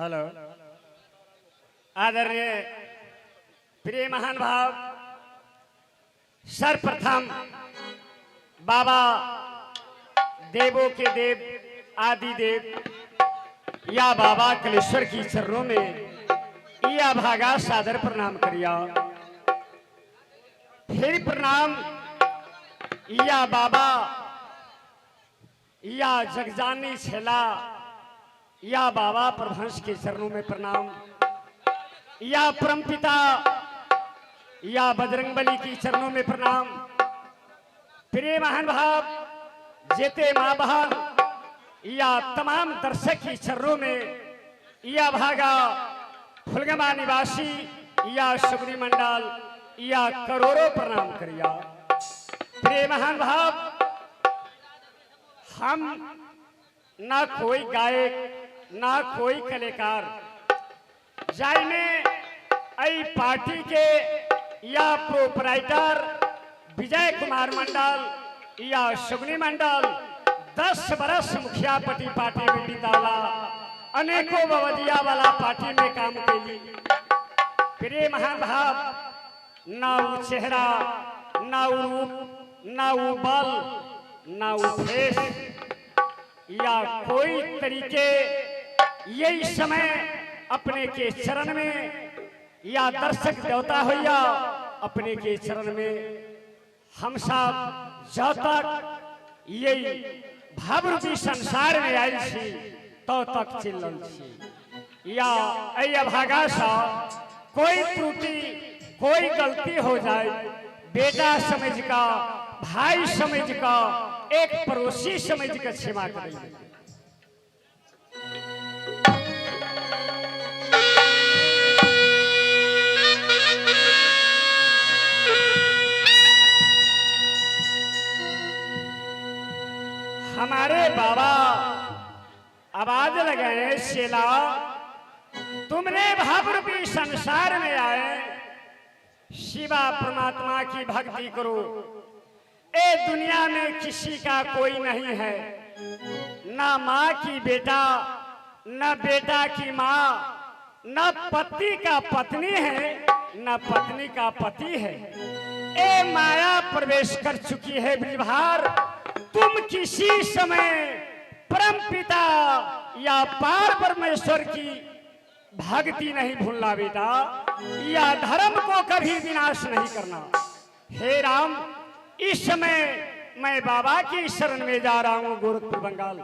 Hello. आदरणीय प्रिय महान भाव, सर्वप्रथम बाबा देवों के देव आदि देव या बाबा कलेश्वर की चरणों में या भागा सादर प्रणाम करिया। फिर प्रणाम या बाबा या जगजानी छेला या बाबा प्रभंस के चरणों में प्रणाम, या परमपिता या बजरंगबली की चरणों में प्रणाम। प्रिय महान भाव जेते माँ बहन या तमाम दर्शक की चरणों में या भागा फुलगमा निवासी या सुगरी मंडल या करोड़ों प्रणाम करिया। प्रिय महान भाव, हम ना कोई गायक ना कोई कलाकार, जाइने एहि पार्टी के या प्रोपराइटर विजय कुमार मंडल या सुगनी मंडल 10 बरस मुखिया पति पार्टी में बिताला, अनेकों बवदिया वाला पार्टी में काम कैली। प्रिय महान भाव, ना वो चेहरा ना वो रूप ना वो बल ना वो फेस या कोई तरीके यही समय अपने के चरण में या दर्शक देवता हो या अपने के चरण में हम सब जब तक यही भावरूपी संसार में आयल छी तो तक चिल्लल छी। या एहि अभागा सँ कोई त्रुटि कोई गलती हो जाए, बेटा समझ का, भाई समझ का, एक पड़ोसी समझ के क्षमा करिए। हमारे बाबा आवाज लगाए, शेला तुमने भावरूपी संसार में आए, शिवा परमात्मा की भक्ति करो। ए दुनिया में किसी का कोई नहीं है, ना माँ की बेटा, ना बेटा की माँ, ना पति का पत्नी है, ना पत्नी का पति है। ए माया प्रवेश कर चुकी है ब्रिजभार, तुम किसी समय परम पिता या पार परमेश्वर की भक्ति नहीं भूलना बेटा, या धर्म को कभी विनाश नहीं करना। हे राम, इस समय मैं बाबा की शरण में जा रहा हूं, गोरखपुर बंगाल।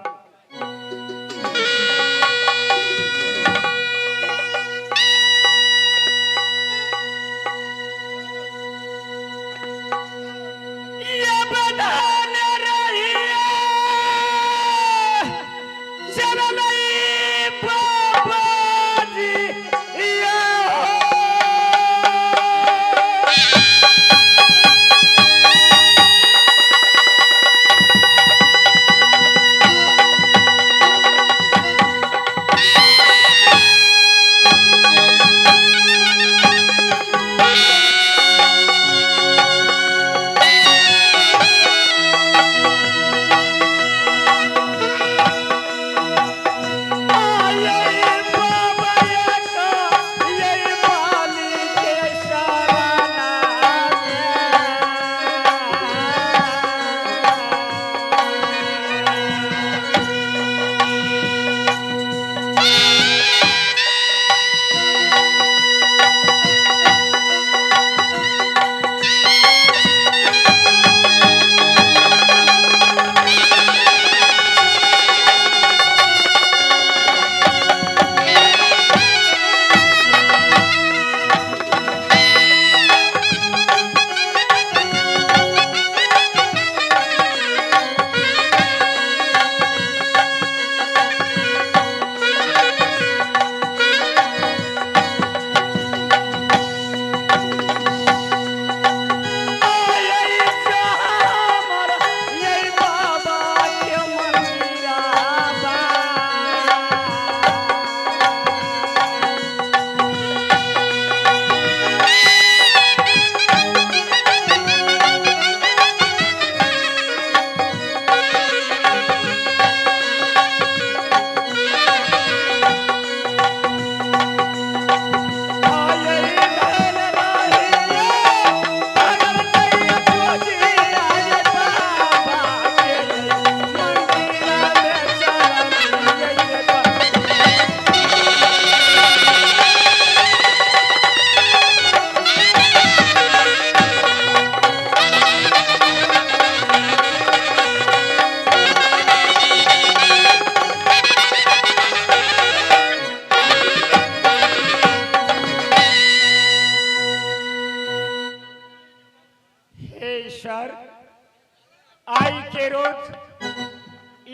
ये बधान रही चल बाबा जी ये हो।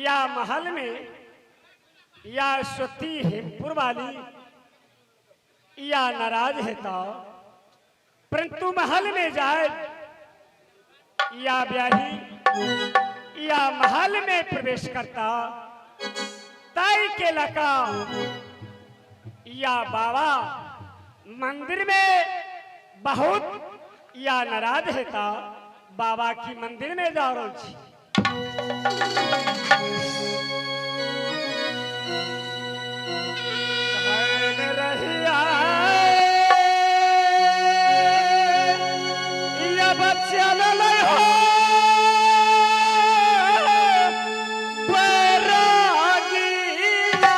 या महल में या सती हेमपुर वाली या नाराज है तो, परंतु महल में जाए या ब्याही या महल में प्रवेश करता ताई के लका या बाबा मंदिर में बहुत या नाराज हेता, बाबा की मंदिर में जा रहल छी। धन रहिया या बच्चा ललै हो बैरागिया।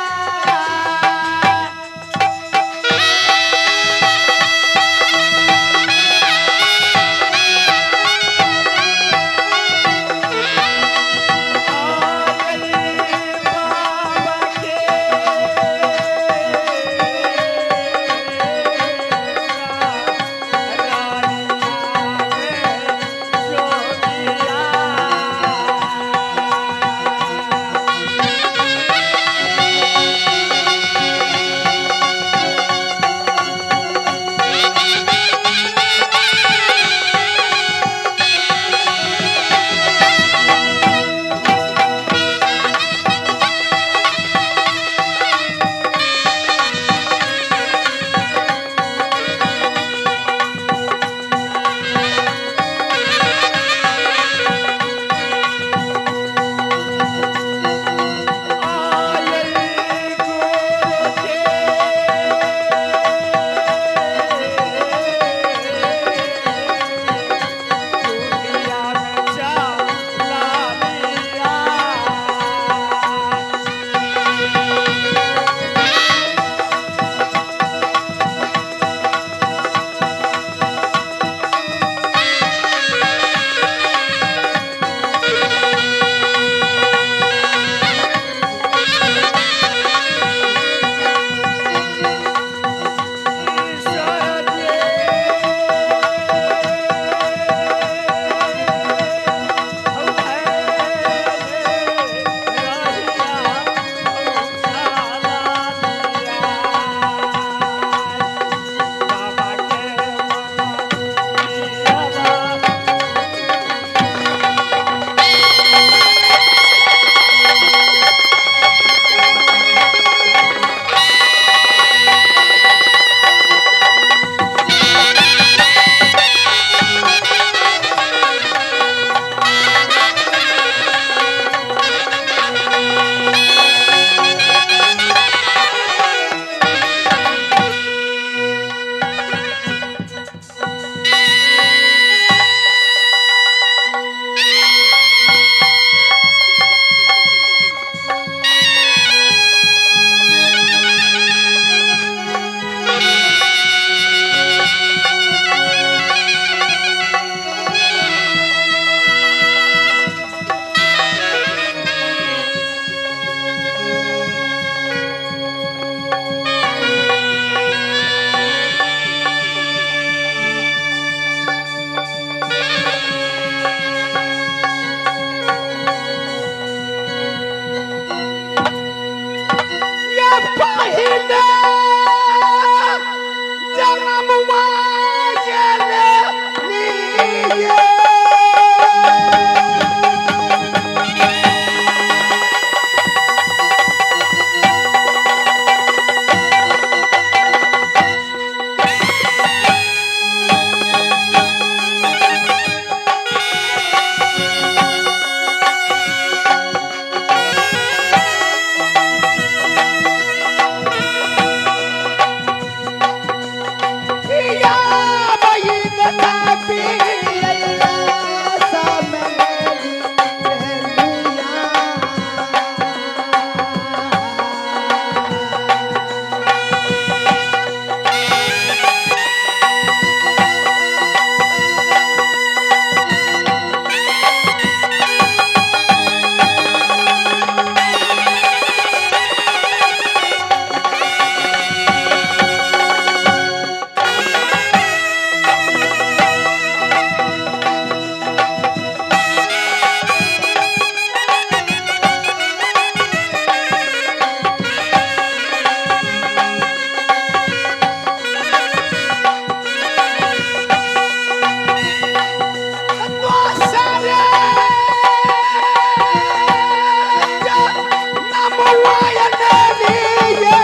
ले लिए।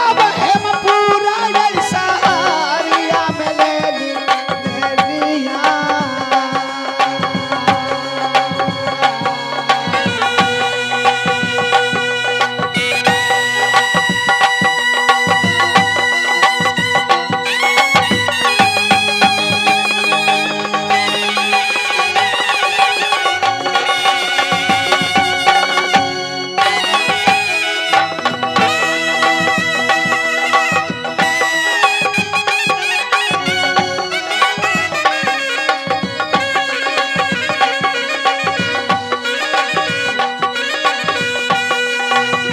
अब हेमपुरा जैसा हारिया में ले ली, ले लिया।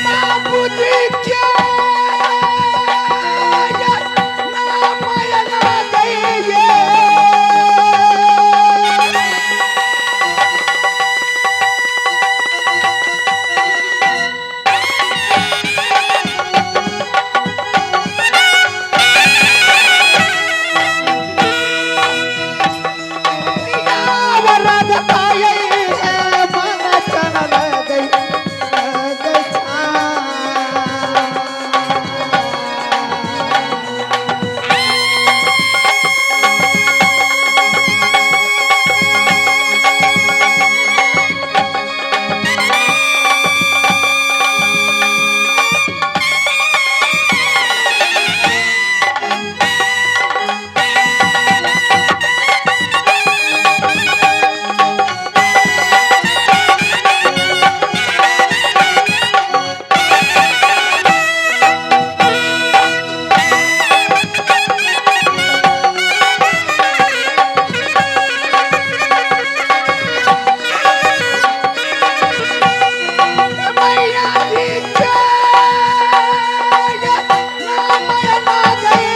बाबूजी के नाम ना गई। मैया जी के नाम ना गई।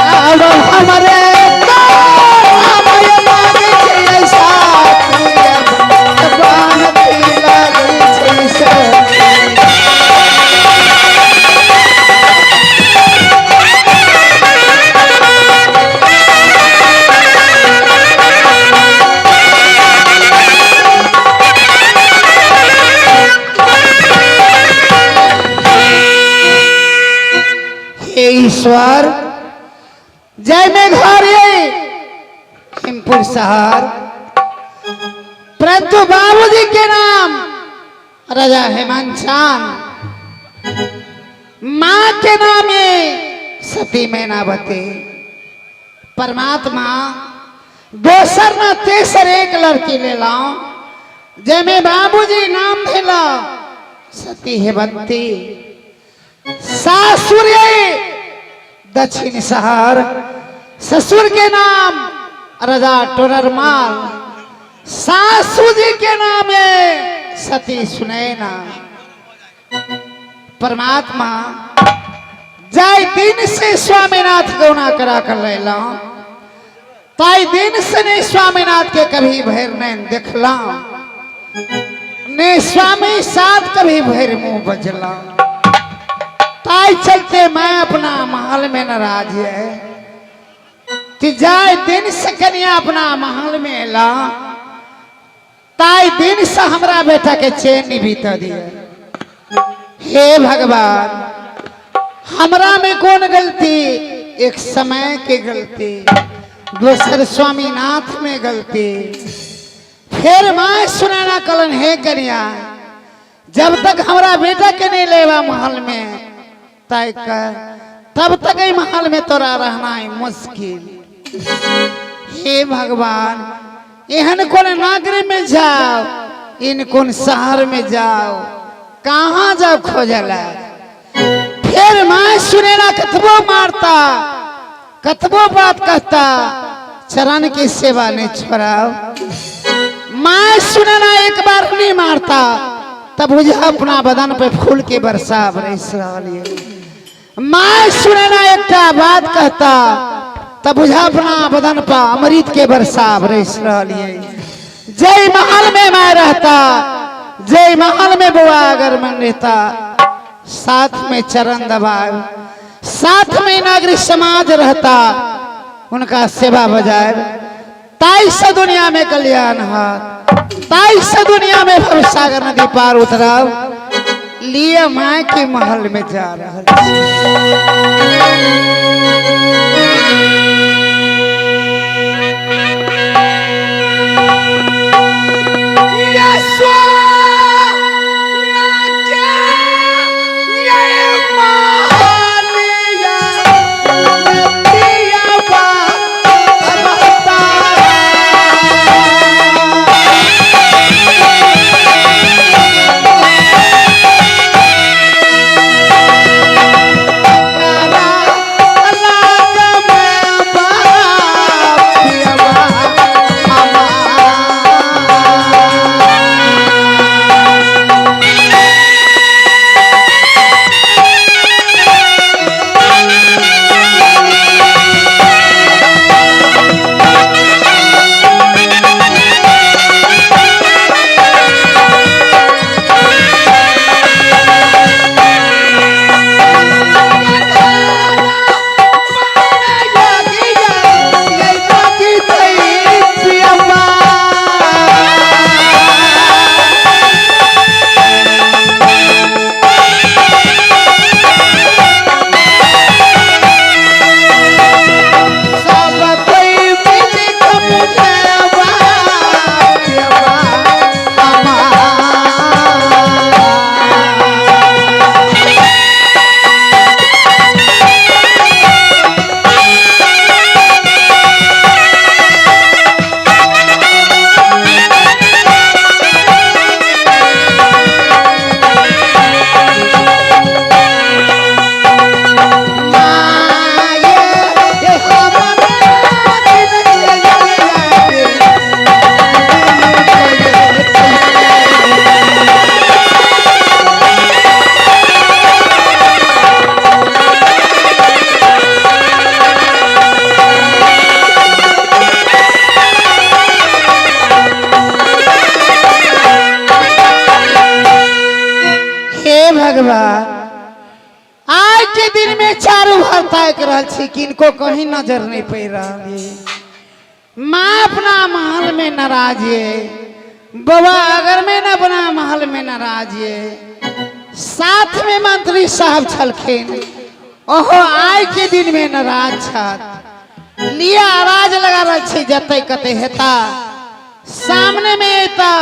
अब हमारे हे ईश्वर, जय में घर हिमपुर शहर, परंतु बाबूजी के नाम राजा हेमंत चांद, माँ के नाम है सती मैनावती। परमात्मा दोसर न तेसर एक लड़की ले लाओ, जय बाबूजी नाम भेला सती हेमंती। सासुर दक्षिण शहर, ससुर के नाम राजा टोडरमाल, सासू जी के नाम है सती सुनैना। परमात्मा जाय दिन से स्वामीनाथ गौना करा कर लेला, ताई दिन से नहीं स्वामीनाथ के कभी भैर नहीं देखला, ने स्वामी साथ कभी भैर मुंह बजला। ताई चलते मैं अपना महल में नाराज है कि जाय दिन से कन्या अपना महल में ला, ताई दिन दिन से हमरा बेटा के चैन नहीं बीत दिया। हे भगवान, हमरा में कौन गलती? एक समय के गलती, दोसर स्वामीनाथ में गलती। फिर माँ सुनाना कलन, हे कन्या, जब तक हमरा बेटा के नहीं लेवा महल में तय कर, तब तक ई महल में तोरा रहना है मुश्किल। हे भगवान, एहन कोन नगरी में जाओ, इन कोन शहर में जाओ, कहाँ जाओ खोजला? फिर माँ सुनेना कतबो मारता, कतबो बात कहता, चरण की सेवा नहीं छोड़ाओ। माँ सुनेना एक बार नहीं मारता तब मुझे अपना बदन पे फूल के बरसा बरस रहा। माँ सुनेना एकटा बात कहता तब बुझा अपना बदन पर अमृत के बरसा बरस रहा। जय महल में मैं रहता, जय महल में बुआ अगर मन रहता, साथ में चरण दबाए, साथ में नागरिक समाज रहता, उनका सेवा बजाए, ताई से दुनिया में कल्याण हाथ, ताई से दुनिया में भवसागर नदी पार उतराव। लिए माँ के महल में जा रहा। हे भगवान, आज के दिन में चारू भर ताक रहल छी, किनको कहीं नजर नहीं पड़ रहा है। माँ अपना महल में नाराज है, बाबा अगर मैं न अपना महल में नाराज है। साथ में मंत्री साहब छलखिन, ओहो आय के दिन में नाराज छथ। लिया आवाज लगा रहल छी, जते कते हेता सामने में एता,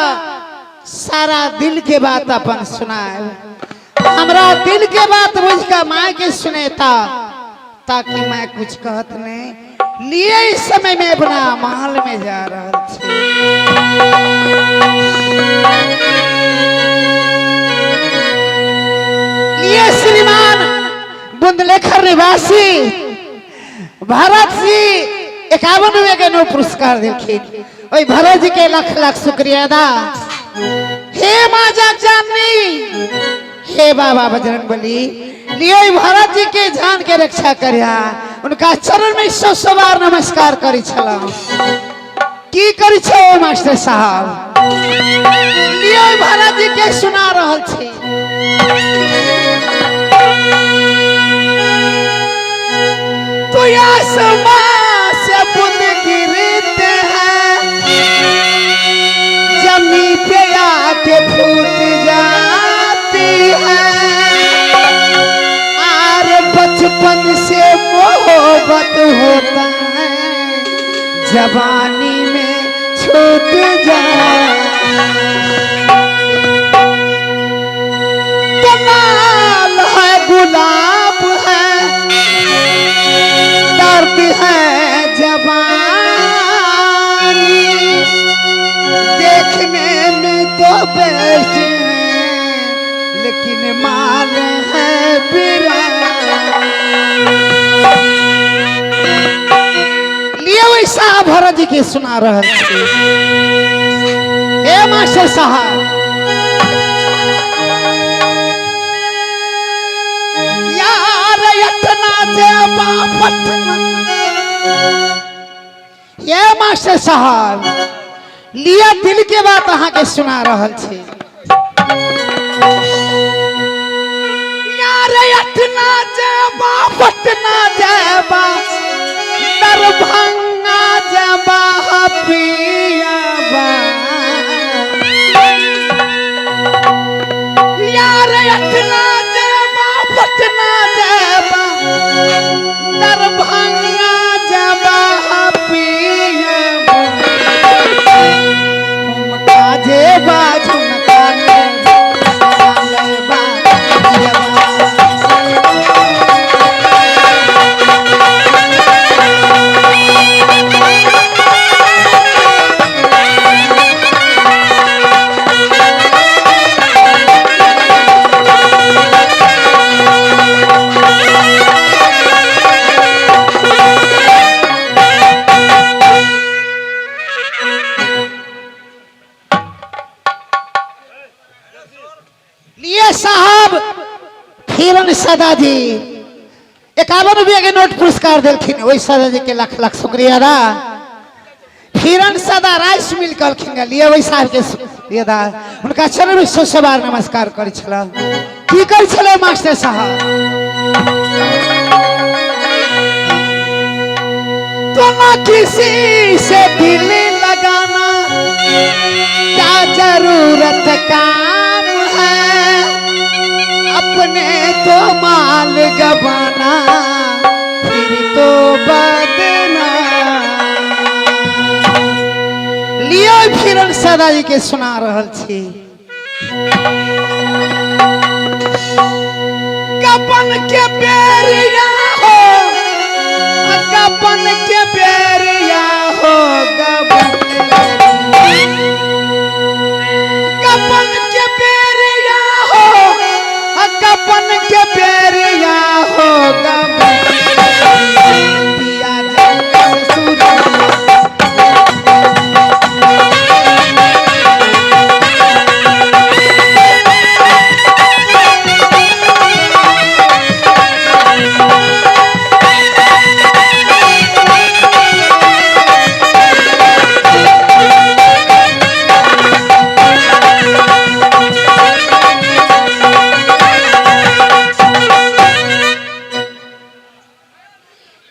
सारा दिल के बात अपन सुनाए। हमरा दिल के बात बुझ के माँ के सुनेता, ताकि मैं कुछ कहत नहीं। लिए इस समय में अपना महल में जा रहा छी। लिए श्रीमान बुंदलेखर निवासी भरत जी 51 रुपये के नो पुरस्कार दिलखिन। ओहि भरत जी के लाख लाख शुक्रिया अदा। हे माँ जाननी, हे बाबा बजरंग बली, लिए भरत जी के जान के रक्षा करिया। उनका चरण में सौ सौ बार नमस्कार करी छला। की करी छो मास्टर साहब? लिए भरत जी के सुना रहल छी। तो आसमां से बूंद गिरते हैं, जमीन पे आके फूट जाती है। आर बचपन से मोहब्बत होता है, जवानी में छूट जाए। तो लाल है गुलाब है, दर्द है जवानी, देखने में तो बेस्ट है लेकिन माल है लिए वही साहब भरत जी के सुना रहल छी। ए मास्टर साहब, यार इतना जेबा पटना, ये मास्टर साहब लिया दिल के बात अहाँ के सुना रहल छी। यार इतना जेबा पटना जेबा, दरभंगा जेबा पियाबा, यार इतना जेबा पटना जेबा, दरभंगा जेबा पियाबा, झुमका जेबा झुमका लेबा जेबा। लिए साहब फिरन सदा जी 51 रुपया के नोट पुरस्कार दिलखिन, वही सदा जी के लाख लाख शुक्रिया दा। फिरन सदा राइस मिल कहलखिन, लिए वही साहब के शुक्रिया दा। उनका चरण में सौ सौ बार नमस्कार करै छला। की करै छलै मास्टर साहब? तो ना किसी से दिल लगाना, क्या जरूरत काम है, अपने तो माल गवाना फिर तो बदनाम। लियो फिरन सदा जी के सुना रहल छी। गबन के बेरिया हो, गबन के बेरिया हो, गबन गबन के बेरिया हो, गबन के बेरिया हो, गबन पिया ससुर।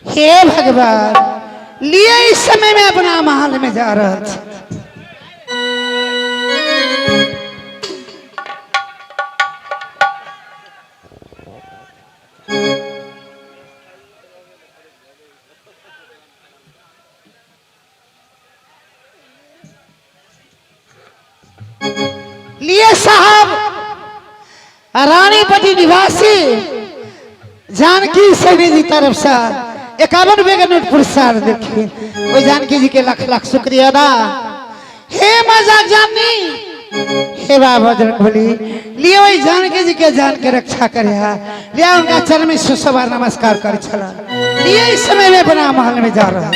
हे भगवान, लिए इस समय में अपना महल में जा रहा था। लिए साहब रानीपट्टी निवासी जानकी सैनी जी तरफ से 51 रुपये के नोट पुरस्कार देखिए, वही जानकी जी के लाख लाख शुक्रिया अदा। हे मजाक जानी, हे बाबा बजरंगबली, लिए वही जानकी जी के जान के रक्षा करे हा। लिया उनका चरण में सौ सौ बार नमस्कार कर छला। लिए इस समय में अपना महल में जा रहा।